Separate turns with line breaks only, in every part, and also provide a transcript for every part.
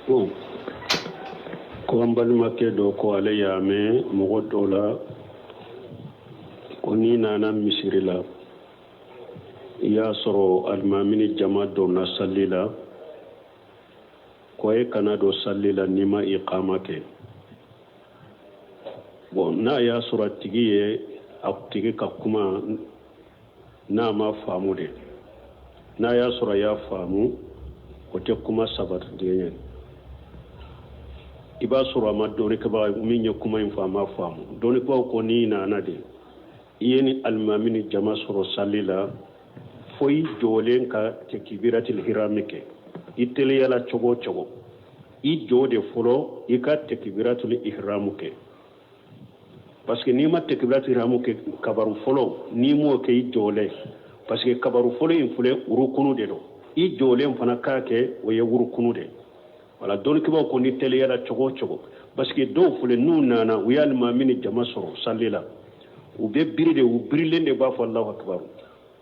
Bon, ko an balimakɛ dɔ ko ale y'a mɛn mɔgɔ dɔ la ko n'i nana misiri la, i y'a sɔrɔ alimami ni jama donna sali la, ko e kana don sali la n'i ma iqama kɛ. Bon, n'a y'a sɔrɔ a tigi ye a tigi ka kuma n'a ma faamu de, n'a y'a sɔrɔ a y'a faamu, o tɛ kuma sabatilen ye. I b'a sɔrɔ a ma dɔnnikɛbaga min ye kuma in fɔ, a ma faamu. Dɔnnikɛbagaw ko n'i nana de, i ye ni alimami ni jama sɔrɔ sali la, fo i jɔlen ka tekibiratil hirami kɛ. I teliyala cogo o cogo, i jɔ de fɔlɔ i ka tekibiratul ihramu kɛ, parce que n'i ma tekibiratul ihramu kɛ kabaru fɔlɔ, n'i m'o kɛ i jɔlen, parce que kabaru fɔlɔ in filɛ, urukunu de don, i jɔlen fana k'a kɛ, o ye urukunu de. Wala dɔnnikɛbaaw ko n'i teliyala cogo o cogo, parce que dɔw filɛ, n'u nana, u ye alimami ni jama sɔrɔ sali la, u bɛ biri de, u birilen de b'a fɔ Alahu akibaru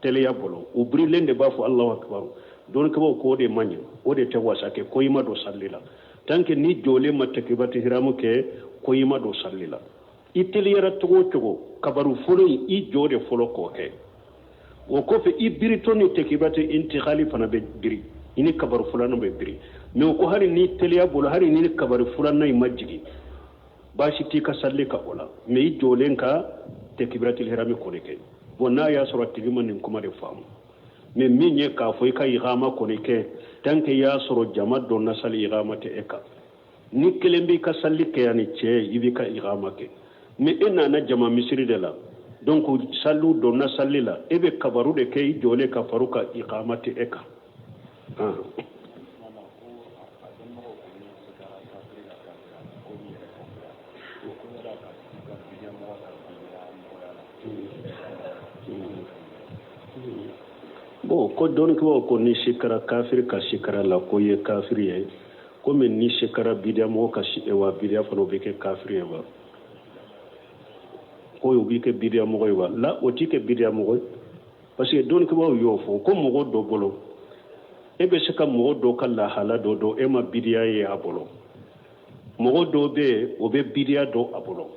teliya bolo, u birilen de b'a fɔ Alahu akibaru. Dɔnnikɛbaaw ko o de man ɲi, o de tɛ wasa kɛ ko i ma don sali la. Tant que n'i jɔlen ma tekibiratul ihramu kɛ, ko i ma don sali la. I teliyara cogo o cogo, kabaru fɔlɔ in, i jɔ de fɔlɔ k'o kɛ. O kɔfɛ, i biritɔ ni tekibiratul intikali fana bɛ biri, i ni kabaru filanan bɛ biri. Mais o ko hali ni teliya bolo, hali ni kabaru filanan in ma jigin, baasi t'i ka sali ka o la, mais i jɔlen ka tekibiratul ihrami kɔni kɛ. Bon, n'a y'a sɔrɔ a tigi ma nin kuma de faamu, mais min ye k'a fɔ i ka igama kɔni kɛ, tant que i y'a sɔrɔ jama donna sali, igama tɛ e kan. Ni kelen b'i ka sali kɛ yan ni cɛ, i b'i ka igama kɛ. Mais e nana jama misiri de la, donc saliw donna sali la, e bɛ kabaru de kɛ i jɔlen ka faru ka, igama tɛ e kan. Bon, ko dɔnnikɛbaaw ko ni sikara kafiri ka sikara la, ko ye kafiri ye, komi ni sikara bidiyamɔgɔ ka wa bidiya fana, o bɛ kɛ kafiri ye wa, ko o b'i kɛ bidiyamɔgɔ ye wa? La, o t'i kɛ bidiyamɔgɔ ye, parce que dɔnnikɛbaaw y'o fɔ ko mɔgɔ dɔ bolo, e bɛ se ka mɔgɔ dɔ ka lahala dɔ dɔn, e ma bidiya ye a bolo. Mɔgɔ dɔw bɛ yen, o bɛ bidiya dɔn a bolo.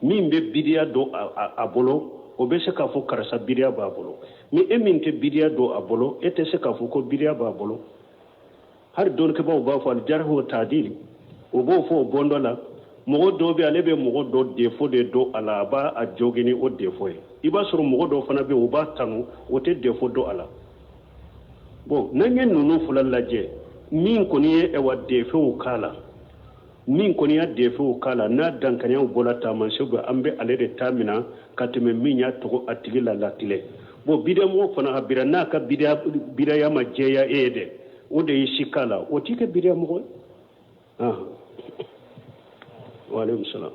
Min bɛ bidiya dɔn a bolo, o bɛ se k'a fɔ karisa bidiya b'a bolo. Mais e min tɛ bidiya dɔn a bolo, e tɛ se k'a fɔ ko bidiya b'a bolo. Hali dɔnnikɛbaaw b'a fɔ aljarhu wa taadil, o b'o fɔ o bɔndɔ la. Mɔgɔ dɔw bɛ, ale bɛ mɔgɔ dɔ défaut de dɔn a la, a b'a a jogin ni o défaut ye. I b'a sɔrɔ mɔgɔ dɔw fana bɛ yen, o b'a tanu, o tɛ défaut dɔn a la. Bon, n'an ye ninnu fila lajɛ, min kɔni ye ɛwa défaut k'a la, min kɔni y'a défaut k'a la, n'a dankaniyaw bɔra taamasiyɛnw bɛ, an bɛ ale de ta minɛ ka tɛmɛ min y'a tɔgɔ a tigi la latilɛ. Bon, bidiyamɔgɔ fana ka bira n'a ka bidiyaya ma jɛya e ye dɛ, o de y'i si k'a la, o t'i kɛ bidiyamɔgɔ ye. Waaleykum salaam.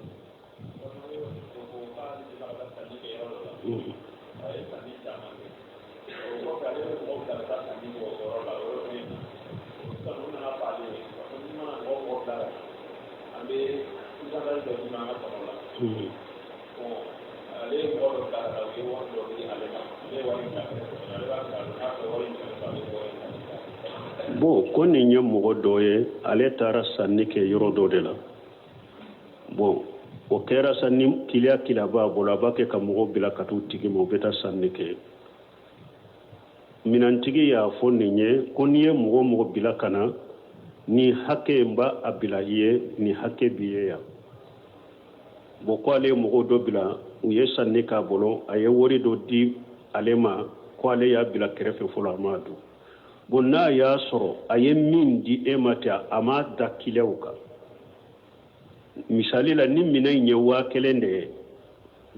Bon, ko nin ye mɔgɔ dɔ ye, ale taara sanni kɛ yɔrɔ dɔ de la. Bon, o kɛra sa ni kiliya kila b'a bolo, a b'a kɛ ka mɔgɔw bila ka t'u tigi ma, u bɛ taa sanni kɛ. Minɛntigi y'a fɔ nin ye ko n'i ye mɔgɔ mɔgɔ bila ka na, ni hakɛ n b'a a bila i ye, ni hakɛ b'i ye yan. Bon, ko ale ye mɔgɔw dɔ bila, u ye sanni k'a bolo, a ye wari dɔ di ale ma, ko ale y'a bila kɛrɛfɛ fɔlɔ, a m'a dun. Bon, n'a y'a sɔrɔ a ye min di e ma ten, a m'a da kiliyaw kan. Misali la, ni minɛn in ye 1000 de ye,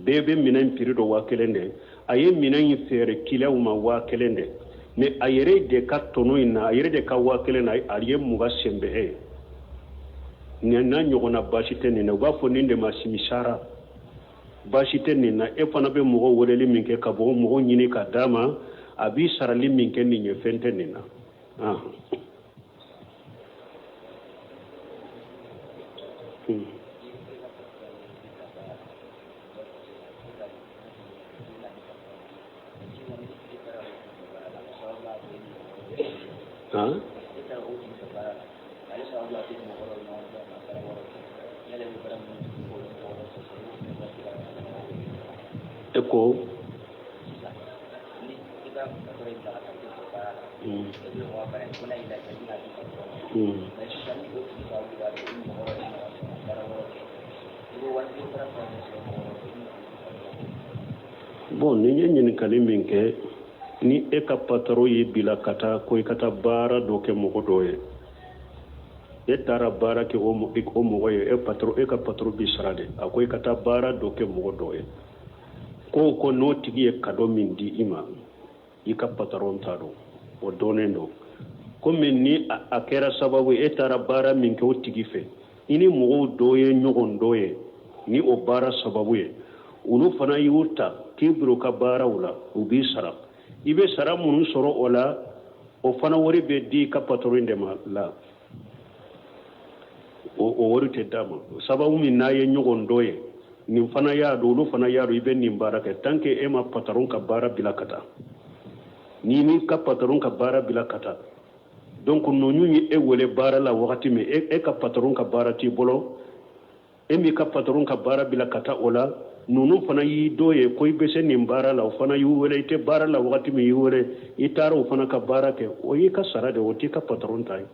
bɛɛ bɛ minɛn prix dɔn 1000 de ye, a ye minɛn in feere kiliyaw ma 1000 de, mais a yɛrɛ de ka tɔnɔ in na, a yɛrɛ de ka 1000 na, a ye 20 senbɛ e ye. Nin n'a ɲɔgɔnna, baasi tɛ nin na. U b'a fɔ nin de ma simisara. Baasi tɛ nin na. E fana bɛ mɔgɔ weleli min kɛ ka bɔ mɔgɔ ɲini ka d'a ma, a b'i sarali min kɛ nin ye, fɛn tɛ nin na. Han? E ko bon nin ye ɲininkali min kɛ ni e ka patɔrɔn y'i bila ka taa ko i ka taa baara dɔ kɛ mɔgɔ dɔ ye e taara baara kɛ o mɔgɔ ye e patɔrɔn e ka patɔrɔn b'i sara de a ko i ka taa baara dɔ kɛ mɔgɔ dɔ ye ko ko n'o tigi ye kadɔ min di i ma i ka patɔrɔn ta don o dɔnnen don komi ni a kɛra sababu e taara baara min kɛ o tigi fɛ i ni mɔgɔw dɔ ye ɲɔgɔn dɔ ye ni o baara sababu ye olu fana y'u ta k'i bila u ka baaraw la u b'i sara i bɛ sara minnu sɔrɔ o la o fana wari bɛ di i ka patɔrɔn de ma la o wari tɛ d'a ma sababu min n'a ye ɲɔgɔn dɔ ye nin fana y'a dɔn olu fana y'a dɔn i bɛ nin baara kɛ tant que e ma patɔrɔn ka baara bila ka taa n'i m'i ka patɔrɔn ka baara bila ka taa donc ninnu ye e wele baara la wagati min e ka patɔrɔn ka baara t'i bolo e m'i ka patɔrɔn ka baara bila ka taa o la ninnu fana y'i dɔ ye ko i bɛ se nin baara la o fana y'u wele i tɛ baara la wagati min y'i wele i taara o fana ka baara kɛ o y'i ka sara de o t'i ka patɔrɔn ta ye.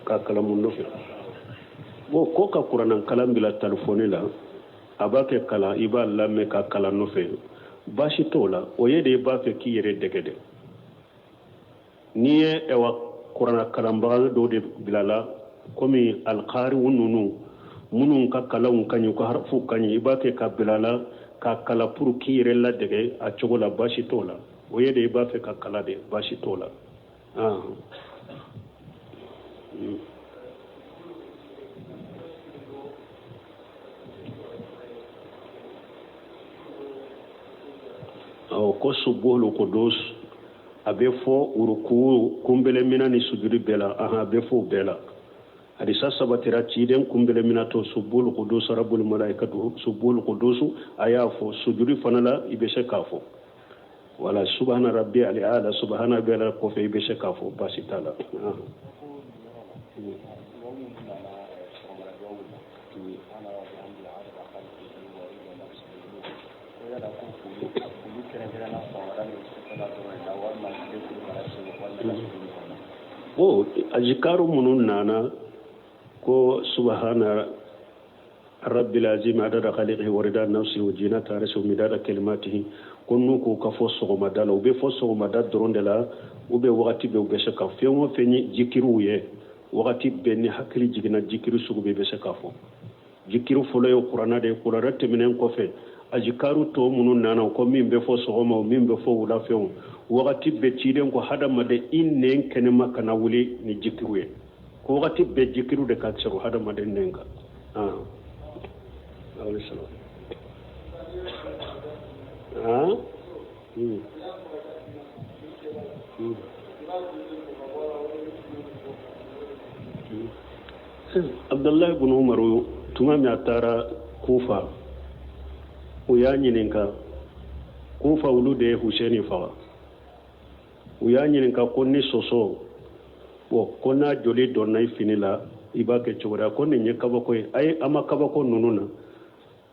Ka kalan mun nɔfɛ bon ko ka kuranna kalan bila telefɔni la a b'a kɛ kalan i b'a lamɛn ka kalan nɔfɛ baasi t'o la o ye de i b'a fɛ k'i yɛrɛ dege de n'i ye ɛwa kuranna kalanbaga dɔw de bilala komi alikariw ninnu minnu ka kalanw ka ɲi u ka harafuw ka ɲi i b'a kɛ ka bilala ka kalan pour k'i yɛrɛ ladege a cogo la baasi t'o la o ye de i b'a fɛ ka kalan de baasi t'o la. Ko subuhul kudus a bɛ fɔ uruku kunbelemina ni sujudi bɛɛ la a bɛ fɔ o bɛɛ la hadisa sabatira ciden kunbelemina to subuhul kudus rabbul malaikatu subuhul kudus a y'a fɔ sujudi fana la i bɛ se k'a fɔ wala subahana rabbi al-ala subahana rabbi ala kɔfɛ i bɛ se k'a fɔ baasi t'a la. Bon azikaru minnu nana ko subahana rabbil azim adada khaliqihi wa rida nafsihi wa zinata arshihi wa midada kalimatihi ko n'u ko ka fɔ sɔgɔmada la u bɛ fɔ sɔgɔmada dɔrɔn de la u bɛ wagati bɛɛ u bɛ se ka fɛn o fɛn ye jikiriw ye wagati bɛɛ ni hakili jiginna jikiri sugu bɛɛ bɛ se k'a fɔ jikiri fɔlɔ ye kuranna de ye kuranna tɛmɛnen kɔfɛ azikaru tɔ minnu nana ko min bɛ fɔ sɔgɔma o min bɛ fɔ wula fɛ o wagati bɛɛ ciden ko hadamaden i nɛn kɛnɛma kana wuli ni jikiriw ye ko wagati bɛɛ jikiriw de ka sɔrɔ hadamaden nɛn kan. Abdullahi ibn Umaru tuma min a taara Kufa u y'a ɲininka Kufa olu de ye Huseni faga u y'a ɲininka ko ni soso bon ko n'a joli donna i fini la i b'a kɛ cogo di ko nin ye kabako ye a ye a ma kabako ninnu na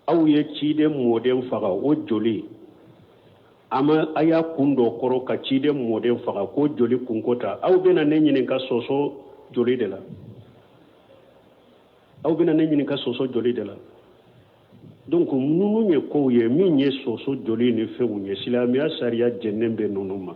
aw ye ciden mɔden faga o joli a ma a y'a kun dɔ kɔrɔ ka ciden mɔden faga k'o joli kunko ta aw bɛna ne ɲininka soso joli de la aw bɛna ne ɲininka soso joli de la donc ninnu ye kow ye min ye soso joli ni fɛnw ye silamɛya sariya jɛnnen bɛ ninnu ma.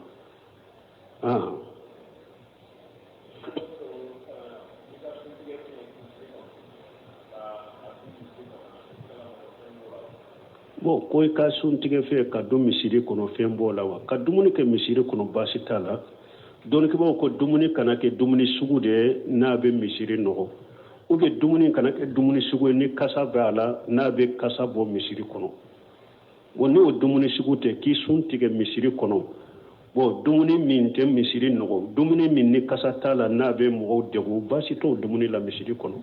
Bon ko i ka sun tigɛ fɛn ka don misiri kɔnɔ fɛn b'o la wa ka dumuni kɛ misiri kɔnɔ baasi t'a la dɔnnikɛbaaw ko dumuni kana kɛ dumuni sugu de ye n'a bɛ misiri nɔgɔ ou bien dumuni kana kɛ dumuni sugu ye ni kasa bɛ a la n'a bɛ kasa bɔ misiri kɔnɔ bon n'o dumuni sugu tɛ k'i sun tigɛ misiri kɔnɔ bon dumuni min tɛ misiri nɔgɔ dumuni min ni kasa t'a la n'a bɛ mɔgɔw degun baasi t'o dumuni la misiri kɔnɔ.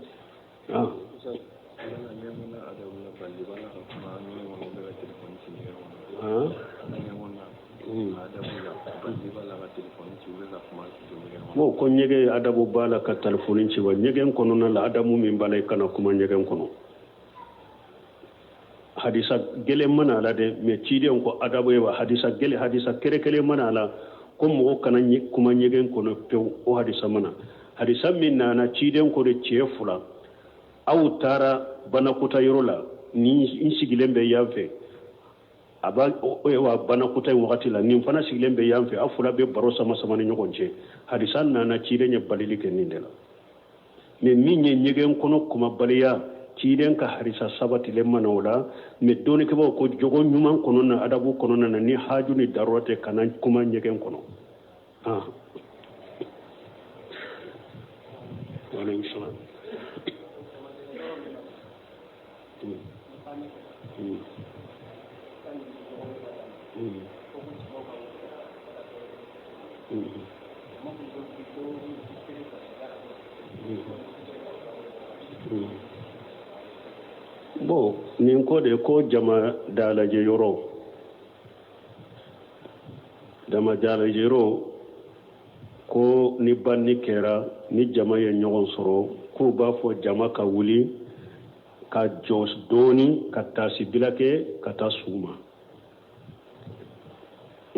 Han? Bon, ko ɲɛgɛn adabu b'a la ka telefɔni ci wa? Ɲɛgɛn kɔnɔna la, adabu min b'a la, i kana kuma ɲɛgɛn kɔnɔ. Hadisa gɛlɛn ma na a la dɛ, mais ciden ko adabu ye wa. Hadisa gɛlɛn, hadisa kɛrɛkɛlɛ ma na a la ko mɔgɔ kana kuma ɲɛgɛn kɔnɔ pewu. O hadisa ma na. Hadisa min nana, ciden ko de cɛ fila aw taara banakota yɔrɔ la, ni n sigilen bɛ yan fɛ, a b'a wa banakota in wagati la, nin fana sigilen bɛ yan fɛ, aw fila bɛ baro sama sama ni ɲɔgɔn cɛ. Hadisa nana, ciden ye balili kɛ nin de la. Mais min ye ɲɛgɛn kɔnɔ kumabaliya, ciden ka hadisa sabatilen ma na o la. Mais dɔnnikɛbaaw ko jogo ɲuman kɔnɔna, adabu kɔnɔna na, ni haju ni darura tɛ, kana kuma ɲɛgɛn kɔnɔ. Ah, waaleykum salaam. Bon, nin ko de ko jama dalajɛ yɔrɔ, jama dalajɛ yɔrɔ, ko ni banni kɛra, ni jama ye ɲɔgɔn sɔrɔ, k'u b'a fɔ jama ka wuli ka jɔ dɔɔni ka taasibila kɛ ka taa su ma.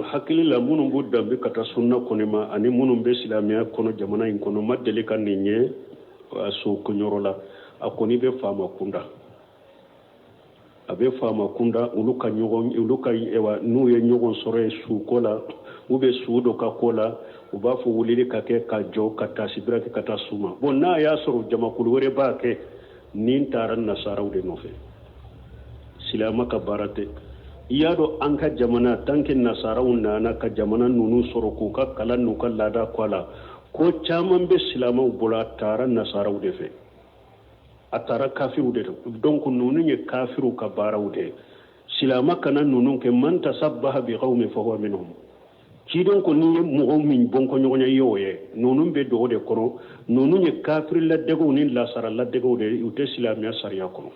Hakili la, minnu b'u danbe ka taa sunna kɔni ma, ani minnu bɛ silamɛya kɔnɔ jamana in kɔnɔ, ma deli ka nin ye so kɔnyɔrɔ la. A kɔni bɛ faama kunda, a bɛ faama kunda, olu ka ɲɔgɔn, olu ka n'u ye ɲɔgɔn sɔrɔ ye su ko la, u bɛ su dɔ ka ko la, u b'a fɔ wulili ka kɛ ka jɔ ka taasibila kɛ ka taa su ma. Bon, n'a y'a sɔrɔ jamakulu wɛrɛ b'a kɛ, nin taara nasaraw de nɔfɛ, silamɛ ka baara tɛ. I y'a dɔn, an ka jamana, tant que nasaraw nana ka jamana ninnu sɔrɔ k'u ka kalan n'u ka laada kɔ a la, ko caman bɛ silamɛw bolo, a taara nasaraw de fɛ, a taara kafiriw de. Donc ninnu ye kafiriw ka baaraw de ye. Silamɛ kana ninnu kɛ. Man tasabbaha bi qawmin fahuwa minhum. Ciden ko n'i ye mɔgɔw min bɔnkɔɲɔgɔnya ye, o ye ninnu bɛ don o de kɔnɔ. Ninnu ye kafiri ladegew ni lasara ladegew de ye, u tɛ silamɛya sariya kɔnɔ.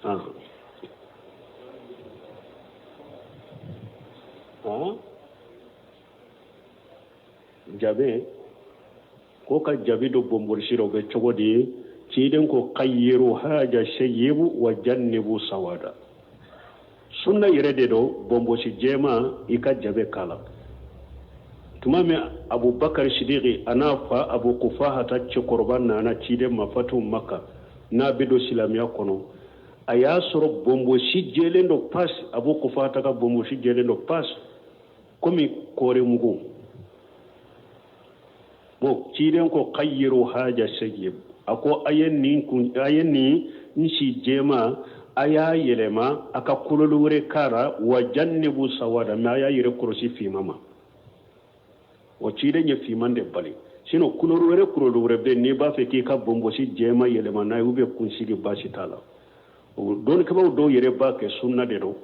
Ah. Ah. Jabe ko ka jabi don bonbolisi rɔ, o bɛ cogo di? Ye ciden ko kayyiru haja sayyibu wa jannibu sawada. Sunna yɛrɛ de don, bonbosi jɛma, i ka jabe k'a la. Tuma min Abubakar Sidiki a n'a fa Abu Kufahata cɛkɔrɔba nana ciden ma fatu Maka, n'a bɛ don silamɛya kɔnɔ, a y'a sɔrɔ bonbosi jɛlen don pas. Abu Kufahata ka bonbosi jɛlen don pas komi kɔɔri mugu. Bon, ciden ko kayyiru haja sayyib, a ko a ye nin kun, a ye nin n si jɛma, a y'a yɛlɛma, a ka kololi wɛrɛ k'a la, wa jannibu sawada, mais a y'a yɛrɛ kɔlɔsi finman ma. O ciden ye finman de bali. Sinon couleur wɛrɛ, couleur wɛrɛ bɛ, n'i b'a fɛ k'i ka bonbosi jɛma yɛlɛma n'a ye, ou bien kunsigi, baasi t'a la. Dɔnnikɛbaaw dɔw yɛrɛ b'a kɛ sunna de don,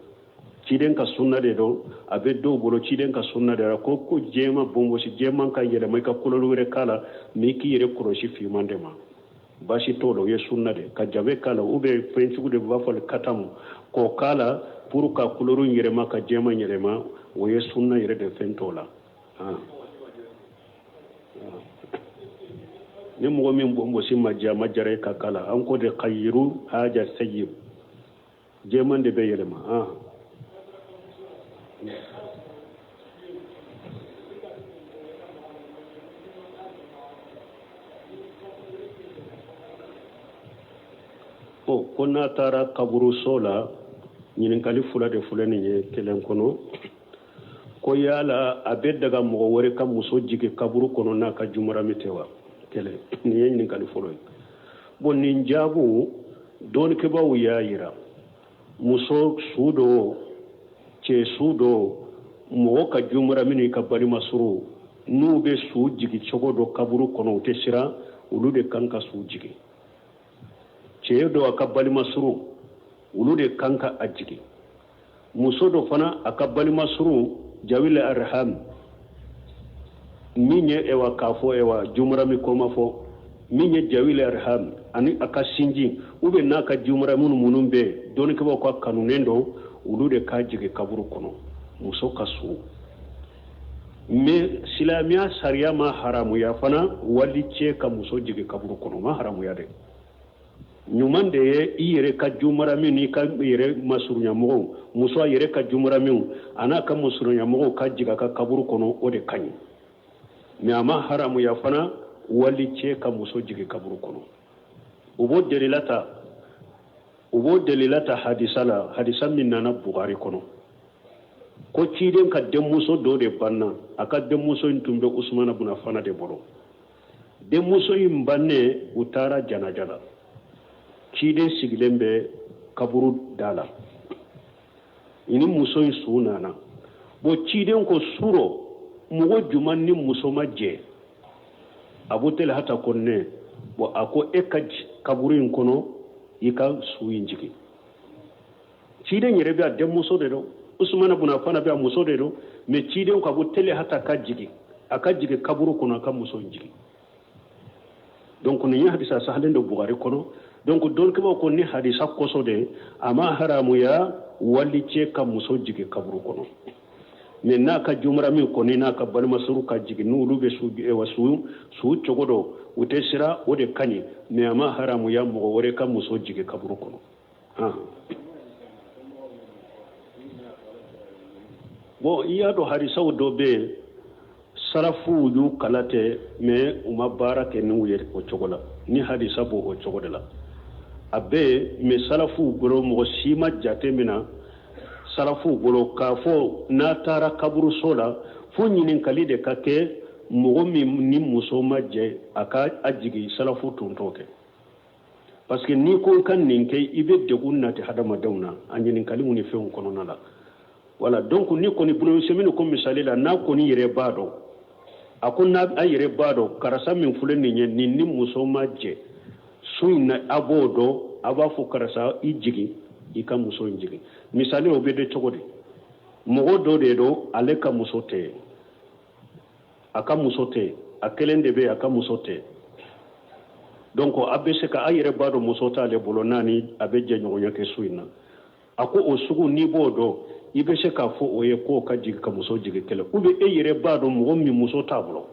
ciden ka sunna de don. A bɛ dɔw bolo, ciden ka sunna de la, ko jɛma, bonbosi jɛman ka yɛlɛma, i ka couleur wɛrɛ k'a la, mais i k'i yɛrɛ kɔlɔsi finman de ma, baasi t'o la. O ye sunna de ka jabe k'a la, ou bien fɛn sugu de b'a fɔ katamu k'o k'a la pour ka couleur yɛlɛma ka jɛman yɛlɛma, o ye sunna yɛrɛ de, fɛn t'o la. Ah. Ni mɔgɔ min bonbosi ma diya, ma jara i ka k'a la, an ko de kayyiru haja sayyib, jɛman de bɛ yɛlɛma. Ah. O ko n'a taara kaburuso la, ɲininkali fila de filɛ nin ye kelen kɔnɔ, ko yala a bɛ daga mɔgɔ wɛrɛ ka muso jigin kaburu kɔnɔ n'a ka jumarami tɛ wa? Kelen, nin ye ɲininkali fɔlɔ ye. Bon, nin jaabu, dɔnnikɛbaaw y'a yira, muso su do, cɛ su do, mɔgɔ ka jumarami n'i ka balima suru, n'u bɛ su jigin cogo dɔ kaburu kɔnɔ, u tɛ siran, olu de kan ka su jigin. Cɛ dɔ a ka balima suru, olu de kan ka a jigin. Muso dɔ fana a ka balima suru, jawil arham, min ye ewa k'a fɔ ewa jumarami ko ma fɔ, min ye jawil arham ani a ka sinji, ou bien n'a ka jumara minnu bɛ yen, dɔnnikɛbaaw ka kanunen don, Olu de k'a jigin kaburu kɔnɔ muso ka su. Mais silamɛya sariya ma haramuya fana walicɛ ka muso jigin kaburu kɔnɔ, ma haramuya dɛ. Ɲuman de ye i yɛrɛ ka jumarami n'i ka yɛrɛ masurunyamɔgɔw, muso a yɛrɛ ka jumaramiw a n'a ka masurunyamɔgɔw ka jigin a ka kaburu kɔnɔ, o de ka ɲi. Mais a ma haramuya fana walicɛ ka muso jigin kaburu kɔnɔ. U b'o delila ta, u b'o delila ta hadisa la, hadisa min nana Bugari kɔnɔ, ko ciden ka denmuso dɔ de banna. A ka denmuso in tun bɛ Usumana buna Fana de bolo. Denmuso in bannen, u taara janaja la. Ciden sigilen bɛ kaburu da la ni muso in su nana. Bon, ciden ko surɔ mɔgɔ juman ni muso ma jɛ? Abu Talhata ko ne. Bon, a ko e ka kaburu in kɔnɔ, i ka su in jigin. Ciden yɛrɛ bɛ a denmuso de don, Usumana buna Fana bɛ a muso de don, mais ciden ko Abu Talhata ka jigin, a ka jigin kaburu kɔnɔ, a ka muso in jigin. Donc nin ye hadisa sahalen don Bugari kɔnɔ. Donc dɔnnikɛbaaw ko ni hadisa kosɔn de, a ma haramuya walicɛ ka muso jigin kaburu kɔnɔ. Mais n'a ka jumara min kɔni n'a ka balimasuru ka jigin, n'olu bɛ su su su cogo dɔ, u tɛ sira, o de ka ɲi. Mais a ma haramuya mɔgɔ wɛrɛ ka muso jigin kaburu kɔnɔ. Bon, i y'a dɔn hadisaw dɔ bɛ yen, sarafuw y'u kala tɛ, mais u ma baara kɛ n'u ye o cogo la. Ni hadisa b'o o cogo de la, a bɛ yen, mais sarafuw bolo, mɔgɔ si ma jate min na sarafuw bolo k'a fɔ n'a taara kaburuso la, fo ɲininkali de ka kɛ mɔgɔ min ni muso ma jɛ, a ka a jigin. Sarafu tun t'o kɛ, parce que n'i ko i ka nin kɛ, i bɛ degun nati hadamadenw na a ɲininkaliw ni fɛnw kɔnɔna la. Voilà, donc ni kɔni bolo sɛmini ko misali la, n'a kɔni yɛrɛ b'a dɔn, a ko n'a a yɛrɛ b'a dɔn karisa min filɛ nin ye, nin ni muso ma jɛ su in na, a b'o dɔn, a b'a fɔ karisa i jigin, i ka muso in jigin. Misali, o bɛ de cogo di? Mɔgɔ dɔ de don, ale ka muso tɛ yen, a ka muso tɛ yen, a kelen de bɛ yen, a ka muso tɛ yen. Donc a bɛ se ka a yɛrɛ b'a dɔn muso t'ale bolo, n'a ni a bɛ jɛɲɔgɔnya kɛ su in na. A ko o sugu, n'i b'o dɔn, i bɛ se k'a fɔ o ye k'o ka jigin ka muso jigin kɛlɛ. Ou bien e yɛrɛ b'a dɔn mɔgɔ min muso t'a bolo,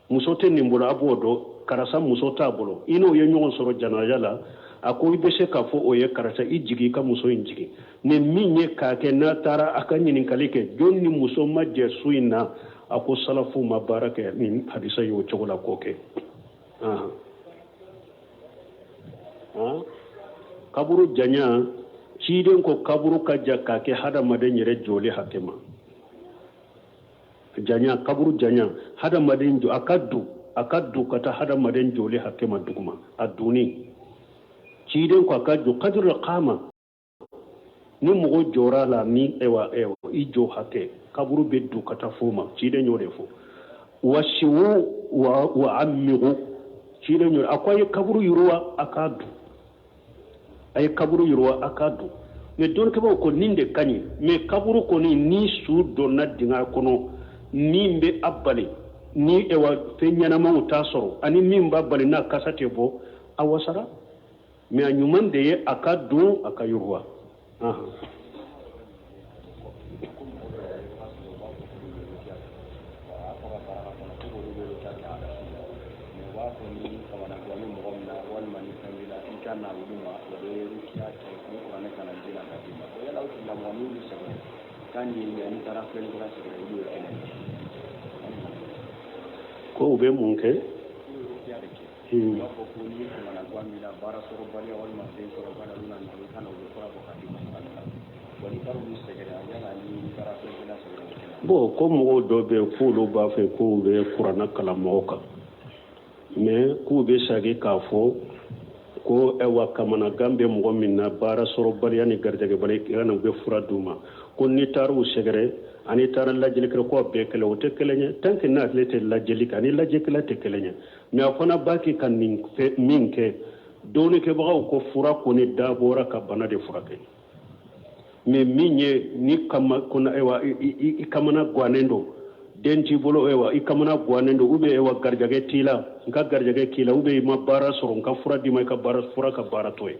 muso tɛ nin bolo, a b'o dɔn karisa muso t'a bolo, i n'o ye ɲɔgɔn sɔrɔ janaja la, a ko i bɛ se k'a fɔ o ye karisa i jigin, i ka muso in jigin. Ni min ye k'a kɛ, n'a taara a ka ɲininkali kɛ jɔn ni muso ma jɛ su in na, a ko salafuw ma baara kɛ ni hadisa ye o cogo la k'o kɛ. Kaburu janya, ciden ko kaburu ka jan k'a kɛ hadamaden yɛrɛ jɔli hakɛ ma. Janya, kaburu janya, hadamaden jɔ, a ka du, a ka du ka taa hadamaden jɔli hakɛ ma duguma a dunni. Ciden ko a ka jɔ kaduru kama, ni mɔgɔ jɔra la ni ewa ewa i jɔ hakɛ, kaburu bɛ du ka taa fo ma. Ciden y'o de fɔ. Wasiwu wa amigu, ciden y'o a ko a ye kaburu yiriwa, a k'a du, a ye kaburu yiriwa, a k'a du. Mais dɔnnikɛbaaw ko nin de ka ɲi. Mais kaburu kɔni, ni su donna dingɛ kɔnɔ, min bɛ a bali ni ewa fɛn ɲɛnamaw t'a sɔrɔ, ani min b'a bali n'a kasa tɛ bɔ, a wasara. Mais a ɲuman de ye a ka dun, a ka yiriwa. Ko u bɛ mun kɛ?
U b'a fɔ ko n'i ye kamanagan min na, baara sɔrɔbaliya walima den sɔrɔbaliya, olu na i ka na, u bɛ fura bɔ ka d'i ma. Wa n'i taara olu sɛgɛrɛ, yala ni taara fɛn sɛgɛrɛ o kɛnɛ.
Bon, ko mɔgɔw dɔ bɛ yen k'olu b'a fɛ k'u bɛ kuranɛ kalan mɔgɔw kan, mais k'u bɛ segin k'a fɔ ko ayiwa, kamanagan bɛ mɔgɔ min na, baara sɔrɔbaliya ni garijɛgɛbaliya, i ka na, u bɛ fura d'u ma. Ko n'i taara u sɛgɛrɛ ani taara lajɛli kɛ, k'o bɛɛ kɛlɛ, o tɛ kelen ye. Tant que n'ale tɛ lajɛli kɛ ani lajɛkɛla tɛ kelen ye. Mais a fana b'a kɛ ka nin fɛn min kɛ, dɔnnikɛbagaw ko fura kɔni dabɔra ka bana de furakɛ. Mais min ye ni kama kɔnɔ, ayiwa, i kamana gannen don, den t'i bolo, ayiwa, i kamana gannen don, ou bien ayiwa, garijɛgɛ t'i la, n ka garijɛgɛ k'i la, ou bien i ma baara sɔrɔ, n ka fura d'i ma, i ka baara fura ka baara to ye.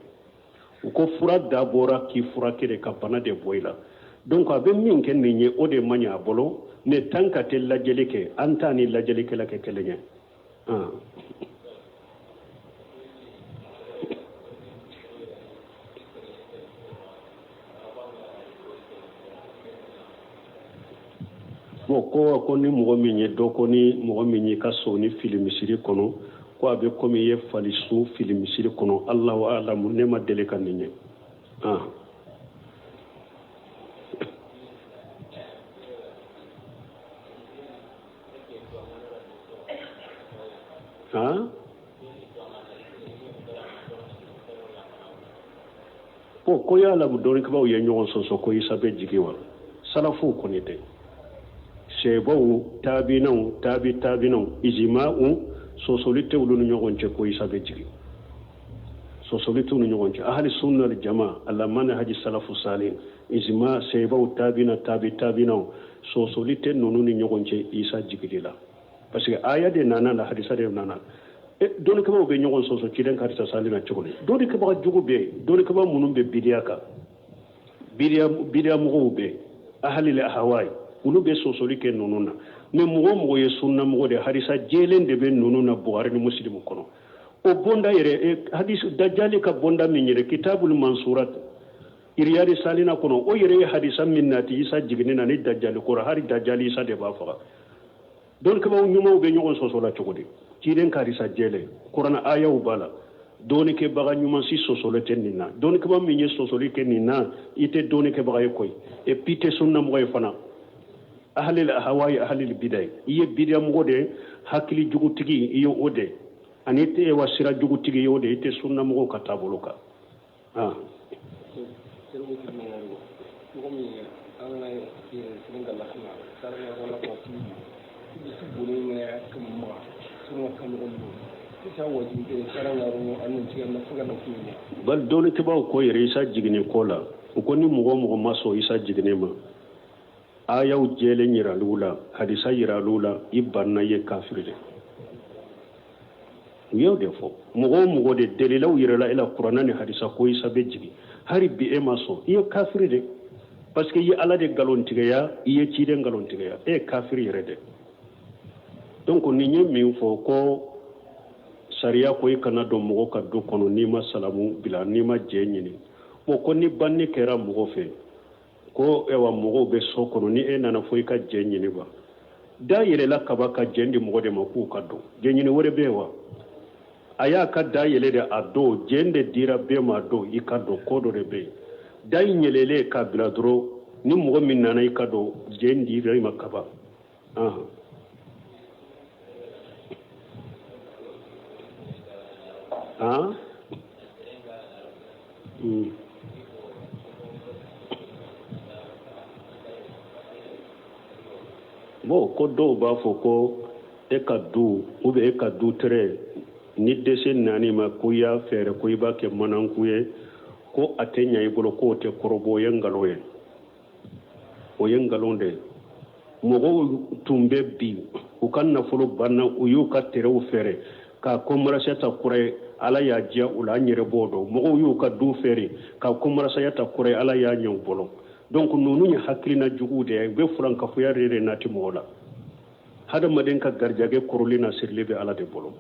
U ko fura dabɔra k'i furakɛ de, ka bana de bɔ i la. Donc a bɛ min kɛ nin ye, o de man ɲi a bolo. Mais tant qu'a tɛ lajɛli kɛ, an t'a ni lajɛlikɛla kɛ kelen ye. Bon, ko ni mɔgɔ min ye dɔ ko ni mɔgɔ min y'i ka sɔni fili misiri kɔnɔ, ko a bɛ komi i ye fali su fili misiri kɔnɔ. Allahu alamu, ne ma deli ka nin ye. Bon, ko y'a lamu dɔnnikɛbaaw ye ɲɔgɔn sɔsɔ ko Isa bɛ jigin wa? Salafuw kɔni tɛ. Sahabaw, taabinaw, taabi taabinaw, ijima'u, sɔsɔli tɛ olu ni ɲɔgɔn cɛ ko Isa bɛ jigin. Sɔsɔli t'u ni ɲɔgɔn cɛ. Ahli sunna wal jamaa, ala manhaji salafu salih, ijima, sahabaw, taabina, taabi taabinaw, sɔsɔli tɛ ninnu ni ɲɔgɔn cɛ Isa jigili la. Parce que aya de nana la, hadisa de nana. Dɔnnikɛbaaw bɛ ɲɔgɔn sɔsɔ ciden ka hadisa sali na cogo di? Dɔnnikɛbaga jugu bɛ yen, dɔnnikɛbaa minnu bɛ bidiya kan, bidiya mɔgɔw bɛ yen, ahalil ahawai, olu bɛ sɔsɔli kɛ ninnu na. Mais mɔgɔ o mɔgɔ ye sunna mɔgɔ de ye, hadisa jɛlen de bɛ ninnu na Buhari ni Musilimu kɔnɔ. O bonda yɛrɛ, hadis dajali ka bonda min yɛrɛ, kitabul mansurat Riyadi salina kɔnɔ, o yɛrɛ ye hadisa min nati Isa jiginni na ni dajali kɔrɔ, hali dajali Isa de b'a faga. Dɔnnikɛbaaw ɲumanw bɛ ɲɔgɔn sɔsɔ la cogo di? Ciden ka hadisa jɛlen, kuranɛ ayaw b'a la. Dɔnnikɛbaga ɲuman si sɔsɔlen tɛ nin na. Dɔnnikɛbaga min ye sɔsɔli kɛ nin na, i tɛ dɔnnikɛbaga ye koyi, et puis i tɛ sunna mɔgɔ ye fana. Ahalil hawayi, ahalil bidayi, i ye bidiya mɔgɔ de ye, hakili jugutigi i ye o de, ani i tɛ wa sira jugutigi i ye o de, i tɛ sunna mɔgɔw ka taabolo kan.
Mɔgɔ min ye an ka sɛbɛn ka lakana
Bali dɔnnikɛbaaw ko yɛrɛ Isa jiginni ko la, u ko ni mɔgɔ o mɔgɔ ma sɔn Isa jiginni ma, ayaw jɛlen yiral'u la, hadisa yiral'u la, i banna, i ye kafiri de. U y'o de fɔ. Mɔgɔ o mɔgɔ de dalilaw yirala e la kuranɛ ni hadisa ko Isa bɛ jigin, hali bi e ma sɔn, i ye kafiri de. Parce que i ye Ala de nkalontigiya, i ye ciden nkalontigiya, e ye kafiri yɛrɛ de. Donc nin ye min fɔ ko sariya ko i kana don mɔgɔ ka du kɔnɔ n'i ma salamu bila, n'i ma jɛ ɲini. Bon, ko ni banni kɛra mɔgɔ fɛ, ko ewa mɔgɔw bɛ so kɔnɔ, ni e nana fo i ka jɛ ɲini wa? Da yɛlɛla kaba ka jɛn di mɔgɔ de ma k'u ka don. Jɛ ɲini wɛrɛ bɛ yen wa? A y'a ka da yɛlɛ de a don, jɛn de dira bɛɛ ma a don, i ka don, ko dɔ de bɛ yen. Da in yɛlɛlen k'a bila dɔrɔn, ni mɔgɔ min nana i ka don, jɛn dira i ma kaba. Bon, ko dɔw b'a fɔ ko e ka du ou bien e ka du tɛrɛ ni dɛsɛ nan'i ma ko i y'a fɛɛrɛ ko i b'a kɛ mananku ye, ko a tɛ ɲɛ i bolo, k'o tɛ kɔrɔbɔ, o ye nkalon ye. O ye nkalon de ye. Mɔgɔw tun bɛ bi u ka nafolo banna, u y'u ka tɛrɛw fɛɛrɛ k'a kɔmarasaya ta kura ye, Ala y'a diya u la, an yɛrɛ b'o dɔn. Mɔgɔw y'u ka du fɛɛrɛ k'a kɔmarasaya ta kura ye, Ala y'a ɲɛ u bolo. Donc ninnu ye hakilina juguw de ye, u bɛ furankafoya de nati mɔgɔ la. Hadamaden ka garijɛgɛ kɔrɔlen na sirilen bɛ Ala de bolo.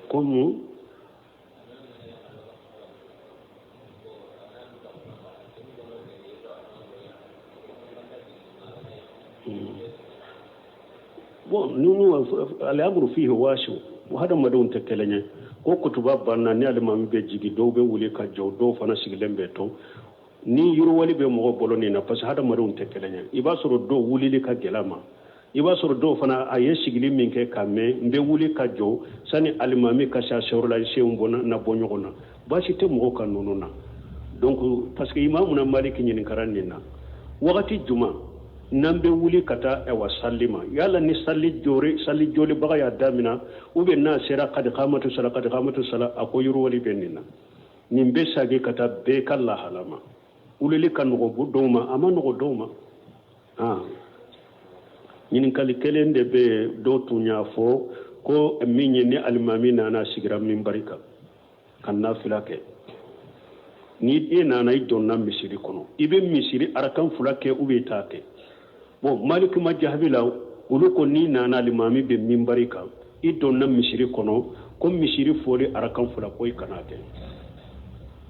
Komi bon, ninnu al'amuru fihi waasiu, hadamadenw tɛ kelen ye. Ko kutuba banna ni alimami bɛ jigin, dɔw bɛ wuli ka jɔ, dɔw fana sigilen bɛ to. Ni yiriwali bɛ mɔgɔ bolo nin na, parce que hadamadenw tɛ kelen ye. I b'a sɔrɔ dɔw wulili ka gɛlɛn ma, i b'a sɔrɔ dɔw fana a ye sigili min kɛ ka mɛn, n bɛ wuli ka jɔ sani alimami ka se a seyɔrɔ la, senw bɔ na bɔ ɲɔgɔn na, baasi tɛ mɔgɔ ka ninnu na. Donc parce que imamu na Maliki ɲininkara nin na, wagati juma n'an bɛ wuli ka taa ɛwa sali ma, yala ni sali jɔre sali jɔlibaga y'a damina ou bien n'a sera kadi kamatu sala kadi kamatu sala, a ko yiriwali bɛ nin na, nin bɛ sagi ka taa bɛɛ ka lahala ma. Wulili ka nɔgɔ dɔw ma, a ma nɔgɔ dɔw ma. Ɲininkali kelen de bɛ yen, dɔw tun y'a fɔ ko min ye ni alimami nana sigira minbari kan ka nafila kɛ, ni e nana i donna misiri kɔnɔ, i bɛ misiri arakan fila kɛ ou bien i t'a kɛ? Bon, Maliki majahabi la, olu ko n'i nana alimami bɛ minbari kan, i donna misiri kɔnɔ, ko misiri fɔli arakan fila ko i kana kɛ,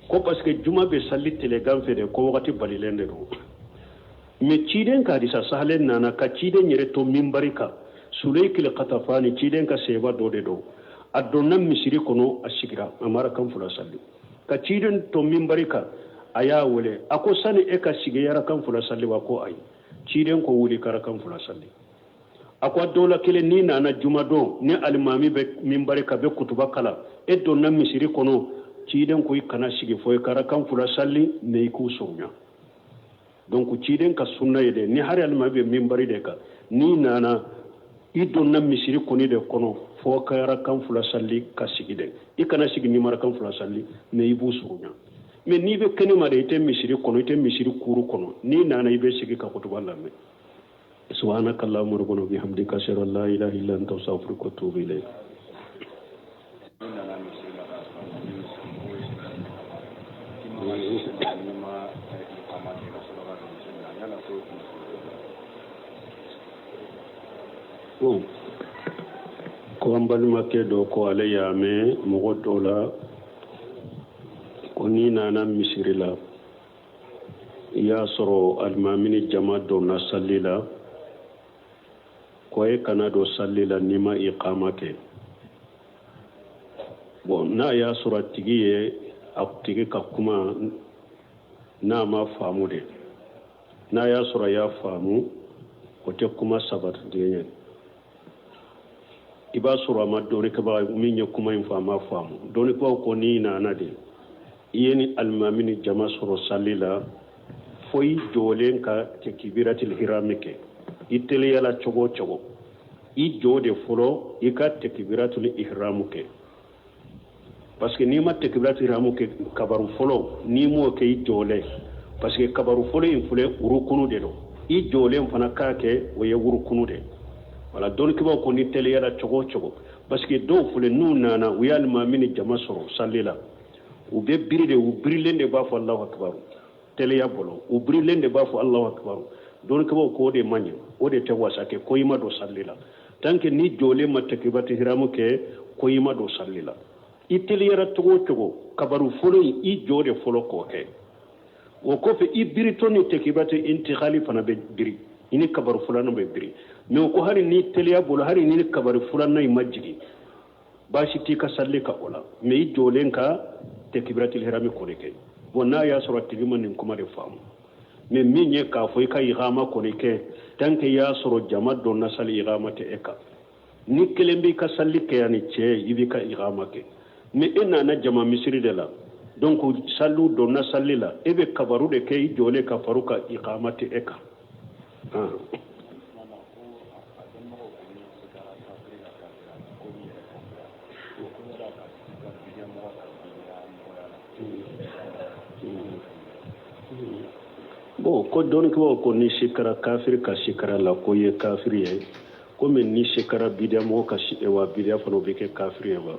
ko parce que juma bɛ sali tilegan fɛ de, ko wagati balilen de don. Mais ciden ka hadisa sahalen nana ka ciden yɛrɛ to minbari kan, Suleyikili Katafani, ciden ka seba dɔ de don, a donna misiri kɔnɔ, a sigira, a ma arakan fila sali. Ka ciden to minbari kan, a y'a wele, a ko sani e ka sigi arakan fila sali wa? Ko ayi. Ciden ko wuli ka arakan fila sali. A ko a dɔw la kelen, n'i nana jumadon ni alimami bɛ minbari kan bɛ kutuba kalan, e donna misiri kɔnɔ, ciden ko i kana sigi fo i ka arakan fila sali, mais i k'u surunya. Donc ciden ka sunna ye de, ni hari alimami bɛ minbari de kan, n'i nana i donna misiri kɔni de kɔnɔ, fo ka arakan fila sali ka sigi de. I kana sigi n'i ma arakan fila sali, mais i b'u surunya. Mais n'i bɛ kɛnɛma de, i tɛ misiri kɔnɔ, i tɛ misiri kuru kɔnɔ, n'i nana i bɛ sigi ka kutuba lamɛn. Subhanaka allahumma rabbana bihamdika, ashhadu an la ilaha illa anta, astaghfiruka wa atubu ilayk.
N'i nana misiri la k'a sɔrɔ mɔgɔw ye seli kɛ ka ban, k'i ma ka n'i ma iqama kɛ ka sɔrɔ ka don misiri la, yala ko ye kunnafoni?
Bon, ko an balimakɛ dɔ ko ale y'a mɛn mɔgɔ dɔ la ko n'i nana misiri la, i y'a sɔrɔ alimami ni jama donna sali la, ko e kana don sali la n'i ma iqama kɛ. Bon, n'a y'a sɔrɔ a tigi ye a tigi ka kuma n'a ma faamu de, n'a y'a sɔrɔ a y'a faamu, o tɛ kuma sabatilen ye. I b'a sɔrɔ a ma dɔnnikɛbaga min ye kuma in fɔ, a ma faamu. Dɔnnikɛbagaw ko n'i nana de, i ye ni alimami ni jama sɔrɔ sali la, fo i jɔlen ka tekibiratil hirami kɛ. I teliyala cogo o cogo, i jɔ de fɔlɔ i ka tekibiratul ihramu kɛ, parce que n'i ma tekibiratul ihramu kɛ kabaru fɔlɔ, n'i m'o kɛ i jɔlen, parce que kabaru fɔlɔ in filɛ, urukunu de don, i jɔlen fana k'a kɛ, o ye urukunu de. Wala dɔnnikɛbaaw ko ni teliyala cogo o cogo, parce que dɔw filɛ, n'u nana u ye alimami ni jama sɔrɔ sali la, u bɛ biri de, u birilen de b'a fɔ Alahu akibaru, teliya bolo, u birilen de b'a fɔ Alahu akibaru. Dɔnnikɛbaaw ko o de man ɲi, o de tɛ wasa kɛ, ko i ma don sali la tant que ni jɔlen ma tekibiratu hiramu kɛ, ko i ma don sali la. I teliyara cogo o cogo, kabaru fɔlɔ in, i jɔ de fɔlɔ k'o kɛ. O kɔfɛ, i biritɔ ni tekibiratu intikali fana bɛ biri, i ni kabaru filanan bɛ biri. Mais o ko hali ni teliya bolo, hali ni kabaru filanan in ma jigin, baasi t'i ka sali ka o la, mais i jɔlen ka tekibiratul hirami kɔni kɛ. Bon, n'a y'a sɔrɔ a tigi ma nin kuma de faamu, mais min ye k'a fɔ i ka iqama kɔni kɛ, tant que i y'a sɔrɔ jama donna sali, iqama tɛ e kan. Ni kelen b'i ka sali kɛ yan ni cɛ, i b'i ka iqama kɛ. Mais e nana jama misiri de la, donc saliw donna sali la, e bɛ kabaru de kɛ i jɔlen ka faru ka, iqama tɛ e kan. Bon, ko dɔnnikɛbaaw ko ni sikara kafiri ka sikara la, ko ye kafiri ye, komi ni sikara bidiyamɔgɔ ka wa bidiya fana o bɛ kɛ kafiri ye wa.